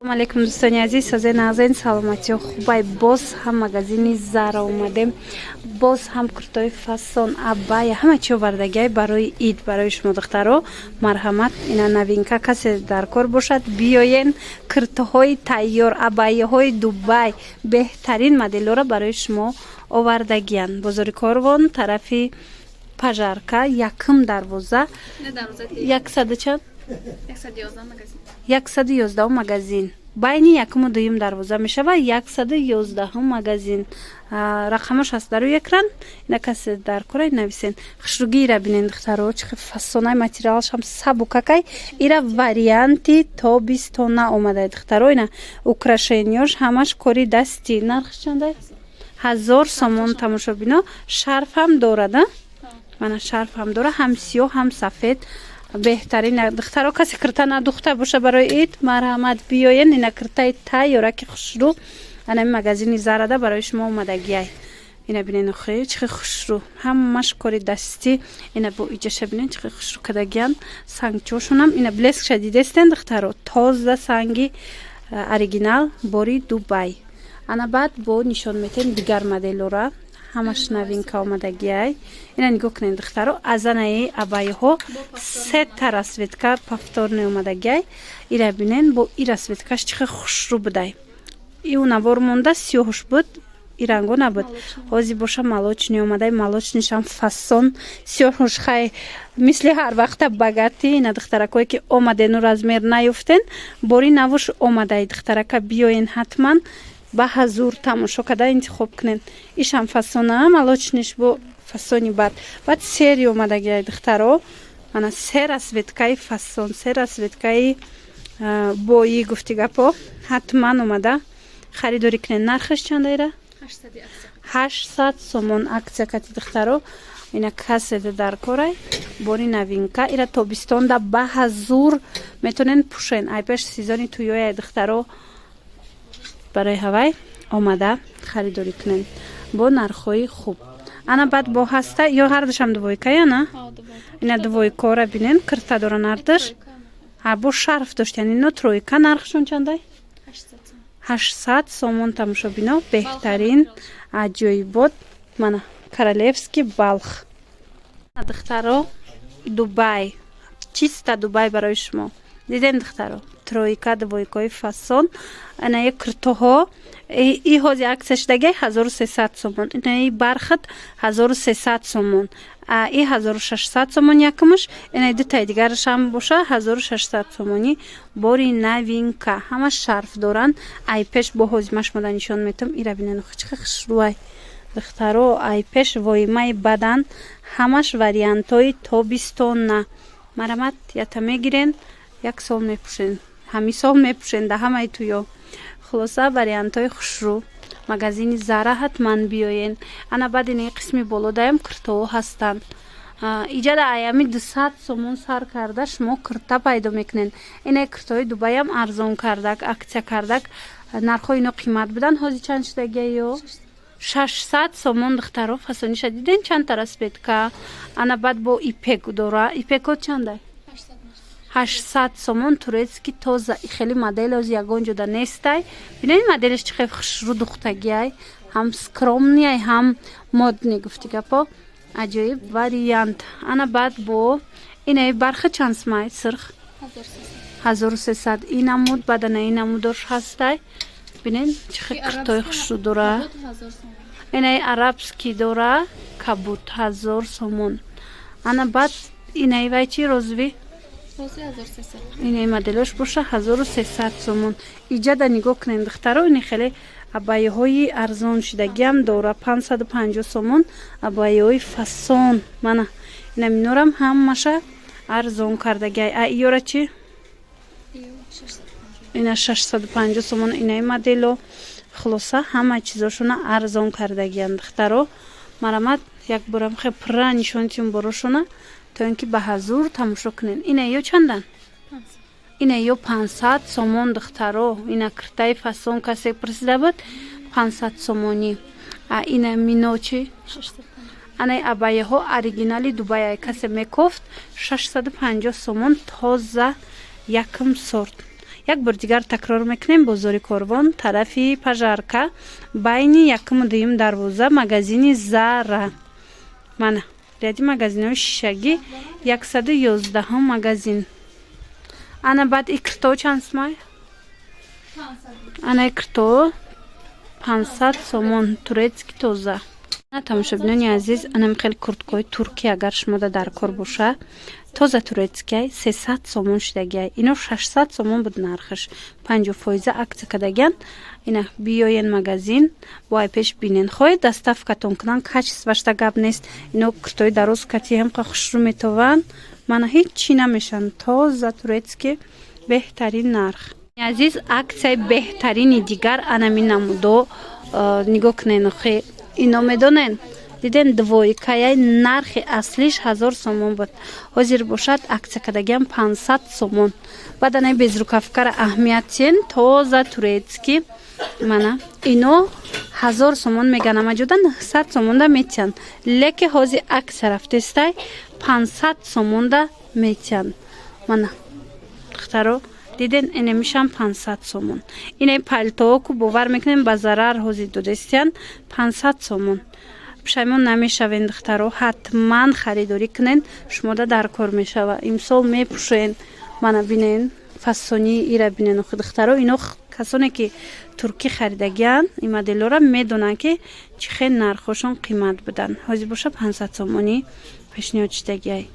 Алейкум, дӯстони азиз, созен, нағзен, саломатиё, хубай? Боз ҳам магазини Зара омадем. Боз ҳам куртои фасон, абая, ҳама чи овардагиай барои ид, барои шумо, духтаро. Марҳамат, ина новинка, касе дар кор бошад, биёен. Киртоҳои тайёр, абайяҳои Дубай, беҳтарин моделҳоро барои шумо овардагиянд. Бозори Корвон, тарафи Пожарка, якум дарвоза, яксаду чанд? 111-ум магазин. Байни якуму дуюм дарвоза мешавад, 111-ум магазин. Рақамаш ҳаст дар рӯи экран. Ина касе дар кора, нависен. Хушругиира бинен, духтаро, чӣ фасонаи, материалаш ҳам сабукакай. Ира варианти тобистона омадай, духтаро. Ина украшенияш ҳамаш кори дастӣ. Нархш чандай? 1000 сомон, тамошобино. Шарф ҳам дорад, мана, шарф ҳам дора, ҳам сиёҳ, ҳам сафед. Беҳтарин, духтаро. Касе кирта надухта боша барои ид, марҳамат, биёен. Ина киртаи тайёраки хушрӯ анами магазини Зарада барои шумо омадагиай. Ина бинен, охи, чӣ хушрӯ, ҳамаш кори дастӣ. Ина бо иҷаша бинен, чӣ хушрӯ кардагиян. Сангчошонам ина блескша дидестен, духтаро, тоза санги оригинал, бори Дубай. Ана баъд бо нишон метем дигар моделора, ҳамаш новинка омадагиай. Ина нигоҳ кунед, духтаро, азанаи абайҳо сета расцветка повторный омадагиай. Ира бинен, бо и расцветкаш чӣ хушрӯ будай. Иу навор монда сиёҳуш буд, и ранго набуд. Ҳозир боша молочный омадай, молочныйшам фасон. Сиёҳуш хай, мисли ҳар вақта богатый. Ина духтаракое ки омадену размер наёфтен, бори навуш омадай, духтарака, биёен, ҳатман ба ҳазур тамошо карда интихоб кунед. Ишам фасона, молочныйш бо фасони бад. Баъд серый омадагиай, духтаро. Ана се расцветкаи фасон, се расцветкаи боӣ. Гуфти гапо, ҳатман омада харидорӣ кунед. Нархаш чандайра? 800 сомон акция кати, духтаро. Ина каседа дар корай, бори новинка. Ира тобистонда ба ҳазур метонен пӯшен. Ай пеш сезони туёя, духтаро, барои ҳавай омада харидорӣ кунед бо нархҳои хуб. Ана баъд бо ҳаста ё ҳардушам двойка я на? Ина двойкора бинен, кирта доран ҳардуш, бо шарф дошт, яъне ино тройка. Нархшон чандай? 800 сомон, тамошобино. Беҳтарин аҷоибот, мана, королевский Балх, духтаро. Дубай, чиста Дубай барои шумо. Дидем, духтаро, тройка, двойкаи фасон. Анаи киртоҳо и ҳози акция шудаги 1300 сомон. Инаи бархат 1300 сомон, и 1600 сомон якумаш. Инаи дутаи дигарашам боша 1600 сомонӣ. Бори новинка, ҳама шарф доранд. Ай пеш бо ҳозимаш мода нишон метам. Ира бинен, чӣ хушрӯай, духтаро. Ай пеш воимаи бадан, ҳамаш вариантҳои тобистона. Марамат, ята мегирен, як сол мепӯшен, ҳамин сол мепӯшен да ҳамаи туё. Хулоса, вариантҳои хушрӯ, магазини Зара ҳатман биёен. Ана баъд ини қисми болодаям киртоҳо ҳастанд. Иҷада аями 200 сомон сар карда шумо кирта пайдо мекунед. Ина киртоҳои Дубайам арзон кардак, акция кардак. Нархҳои ино қимат буданд, ҳозир чанд шудагия? Ё 600 сомон, духтаро. Фасониша диден, чандта расцветка. Ана баъд бо ипек дора. Ипекҳо чандай? 800 сомон. Турецкий, тоза, хеле модел ози ягон ҷода нестай. Бинед, моделаш чӣ хел хушрӯ духтагиай, ҳам скромный, ҳам модный. Гуфти гапо, аҷоиб вариант. Ана баъд бо инаи барха чанд сумай? Сирх 1300. Ин намуд, баъд ана ин намудош ҳастай. Бинед, чӣ хел киртои хушрӯ дора. Инаи арабский дора, кабуд, 1000 сомон. Ана баъд инаи вай чи, розовый? Инаи моделош боша 1300 сомон. Иҷада нигоҳ кунед, духтаро, ини хеле абайҳои арзон шудагиам дора, 550 сомон, абайҳои фасон. Мана ина минорам ҳамаша арзон кардагиай. А иёра чӣ? Ина 650 сомон инаи модело. Хулоса, ҳама чизошона арзон кардагиам, духтаро. Марамат, як борам хе пурра нишонтиюм борошона, то ин ки ба ҳазур тамошо кунед. Ина ё чандан? Ина ё 500 сомон, духтаро. Ина киртаи фасон, касе пурсида буд, 500 сомонӣ. А ина мино чӣ? Анаи абаяҳо оригинали Дубая, касе мекофт, 650 сомон, тоза, якм сорт. Як бор дигар такрор мекунем: бозори Корвон, тарафи Пожарка, байни якуму дуюм дарвоза, магазини Зара. Мана, ряди магазинҳои шишагӣ, 111-ум магазин. Ана, баъд и кирто чанд сумай? Ана, и кирто 500 сомон, турецкий, тоза. Тамошобинони азиз, анам хеле курткои туркӣ, агар шумода дар кор боша, тоза турецкий, 300 сомон шудагиай. Ино 600 сомон буд нархаш, 50 фоиза акция кардагиян. Ина, биёен магазин, бо ай пеш бинен, хоҳед, доставкатон кунан. Качествашта гап нест. Ино куртои дароз кати ҳамқа хушрӯ метованд. Мана, ҳеҷ чӣ намешаванд, тоза турецкий, беҳтарин нарх. Азиз, акцияи беҳтарини дигар анами намудо, нигоҳ кунен. Охи, ино медонен, диден, двойкаяй, нархи аслиш 1000 сомон буд, ҳозир бошад, акция кардагиам, 500 сомон. Баъд анаи безрукавкара аҳамият тиен, тоза турецкий. Мана, ино 1000 сомон меган, амаҷода 900 сомонда метиҳанд, леки ҳозир акция рафтестай, 500 сомонда метиҳанд. Мана, духтаро, диден, инемишам 500 сомон. Ине палтоо ку, бовар мекунем, ба зарар ҳозир додестиян, 500 сомон. Пушаймон намешавен, духтаро, ҳатман харидорӣ кунен, шумода дар кор мешава, имсол мепӯшен. Мана, бинен, фасонии ира бинен. Охи, духтаро, ино касоне ки туркӣ харидагиянд, ин моделҳоро медонанд, ки чӣ хел нархҳошон қимат буданд. Ҳозир боша, 500 сомонӣ пешниҳод шидагиай.